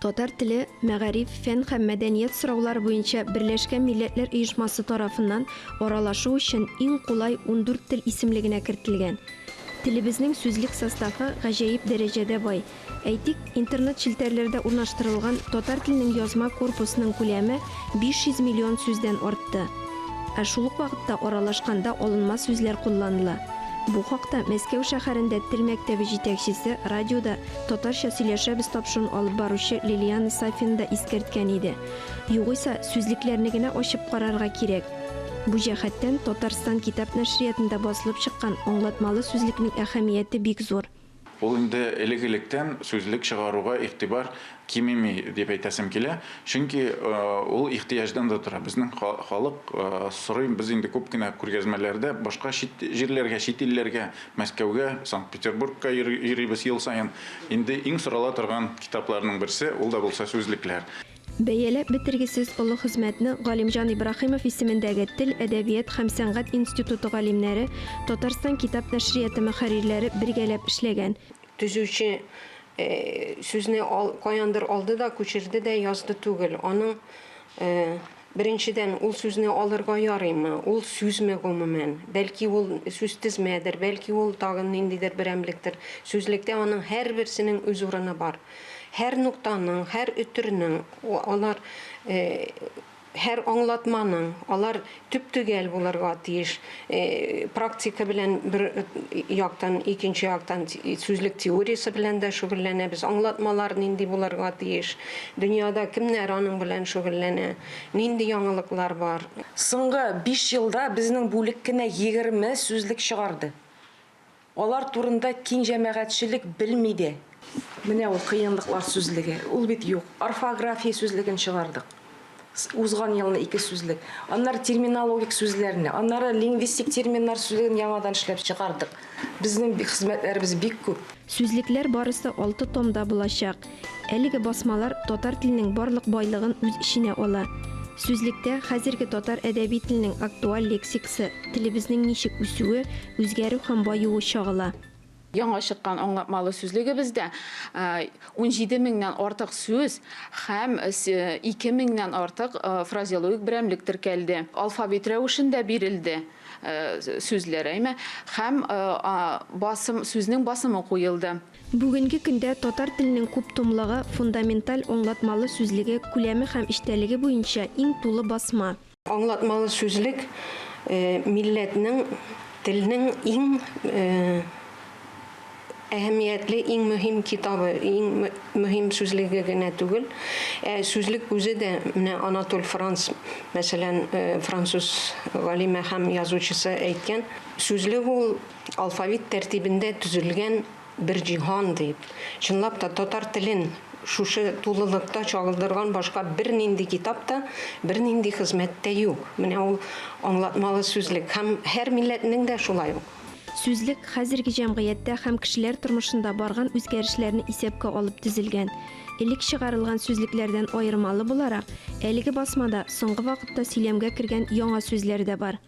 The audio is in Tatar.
Татар теле, мәгариф, фән һәм мәдәният сораулары буенча Берләшкән Милләтләр Оешмасы тарафыннан аралашу өчен иң кулай 14 тел исемлегенә кертелгән. Телебезнең сүзлек составы гаҗәеп дәрәҗәдә бай. Әйтик, интернет челтәрләрдә урнаштырылган татар теленең язма корпусының күләме 500 миллион сүздән артты. Ә шул ук вакытта аралашканда алынма сүзләр кулланыла. Бу хакта Мәскәү шәһәрендә тел мәктәбе җитәкчесе, радиода Татарча сөйләшәбез тапшыруын алып баручы Лилиана Сафина да искәрткән иде. Югыйсә, сүзлекләрне генә ачып карарга кирәк. Бу җәһәттән Татарстан китап нәшриятында басылып чыккан аңлатмалы сүзлекнең әһәмияте бик зур. Ул инде элек-электән сүзлек чыгаруга игътибар кимеми дип әйтәсем килә. Чөнки ул ихтыяҗдан да тора. Безнең халык сорый, без инде күп кенә күргәзмәләрдә башка чит җирләргә, чит илләргә, Мәскәүгә, Санкт-Петербургка йөрибез ел саен. Инде иң сорала торган китапларның берсе, ул да булса сүзлекләр. Бәяләп бетергесез олы хезмәтне Галимҗан Ибраһимов исемендәге Тел, әдәбият һәм сәнгать институты галимнәре, Татарстан китап нәшрияты мөхәррирләре бергәләп эшләгән. Төзүче сүзне каяндыр алды да, күчерде дә язды түгел. Аның, беренчедән, ул сүзне алырга ярыймы, ул сүзме гомумән? Бәлки ул сүзтезмәдер, бәлки ул тагын ниндидер берәмлектер. Сүзлектә аның һәрберсенең үз урыны бар. Һәр ноктаның, һәр өтернең, алар һәр аңлатманың, алар төп-төгәл булырга тиеш. Практика белән бер яктан, икенче яктан сүзлек теориясе белән дә шөгыльләнәбез. Аңлатмалар нинди булырга тиеш, дөньяда кемнәр аның белән шөгыльләнә, нинди яңалыклар бар. Соңгы биш елда безнең бүлек кенә 20 сүзлек чыгарды. Алар турында киң җәмәгатьчелек белми дә. Менә ул кыенлыклар сүзлеге. Ул бит юк. Орфография сүзлеген чыгардык. Узган елны ике сүзлек. Аннары терминологик сүзләрне, аннары лингвистик терминнар сүзлеген яңадан эшләп чыгардык. Безнең хезмәтләребез бик күп. Сүзлекләр барысы алты томда булачак. Әлеге басмалар татар теленең барлык байлыгын үз эченә ала. Сүзлектә хәзерге татар әдәби теленең актуаль лексикасы, телебезнең ничек үсүе, үзгәрү һәм баюы чагыла. Яңа чыккан аңлатмалы сүзлегебездә 17 меңнән артык сүз һәм 2 меңнән артык фразеологик берәмлек теркәлде. Алфавит рәвешендә бирелде сүзләр, әйме, һәм басым, сүзнең басымы куелды. Бүгенге көндә татар теленең күптомлыгы, фундаменталь аңлатмалы сүзлеге, күләме һәм эчтәлеге буенча иң тулы басма. Аңлатмалы сүзлек милләтнең, телнең иң әһәмиятле, иң мөһим китабы, иң мөһим сүзлеге генә түгел. Ә сүзлек үзе дә, менә Анатоль Франс, мәсәлән, француз галиме һәм язучысы әйткән, сүзлек ул алфавит тәртибендә төзелгән бер җиһан дип. Чынлап та, татар телен шушы тулылыкта чагылдырган башка бернинди китап та, бернинди хезмәт тә юк. Менә ул аңлатмалы сүзлек. Һәм һәр милләтнең дә шулай ук. Сүзлек хәзерге җәмгыятьтә һәм кешеләр тормышында барган үзгәрешләрне исәпкә алып төзелгән. Элек чыгарылган сүзлекләрдән аермалы буларак, әлеге басмада соңгы вакытта сөйләмгә кергән яңа сүзләр дә бар.